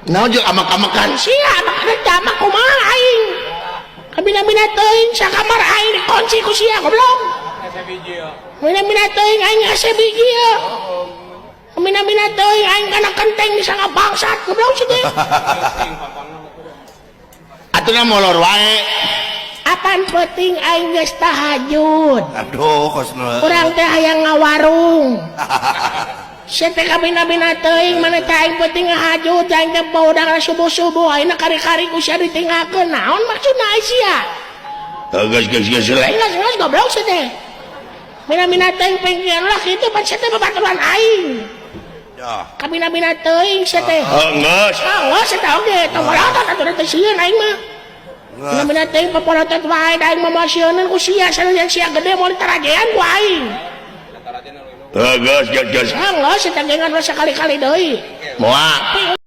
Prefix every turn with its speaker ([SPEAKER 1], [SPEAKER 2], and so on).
[SPEAKER 1] Naon jeung amak-amakan?
[SPEAKER 2] Sia amak ada amak kumaha aing. Kabina-bina teuing sakamar aing dikunci ku sia goblok. Kabina-bina teuing aing hese biji ya. Kabina-bina teuing aing kana kenteng disangka bangsat goblok sia teh.
[SPEAKER 1] Atuh molor wae.
[SPEAKER 2] Apan penting aing geus tahajud.
[SPEAKER 3] Aduh, kosna.
[SPEAKER 2] Urang teh hayang ngawarung. Sia teh kabina-bina teuing mana teh aing penting ngahajud aing teh baudang subuh-subuh ayeuna kari-kari ku sia ditinggalkeun. Naon maksudna ai sia?
[SPEAKER 1] Geus geus geus le.
[SPEAKER 2] Geus geus goblok sia teh. Mina-mina teuing pengkian lah kitu pan sia teh babaturan aing.
[SPEAKER 3] Ya.
[SPEAKER 2] Kabina-bina teuing sia teh.
[SPEAKER 1] Oh, geus.
[SPEAKER 2] Ah, geus sia teh oge tong molotot atuh teh sieun aing mah. Mina-mina teuing papolotot wae da aing mah moal sieuneun ku sia sanajan sia gede moal ditarajean ku aing.
[SPEAKER 1] Geus geus geus.
[SPEAKER 2] Ah, geus sia teh gengan sakali-kali deui.
[SPEAKER 1] Moal.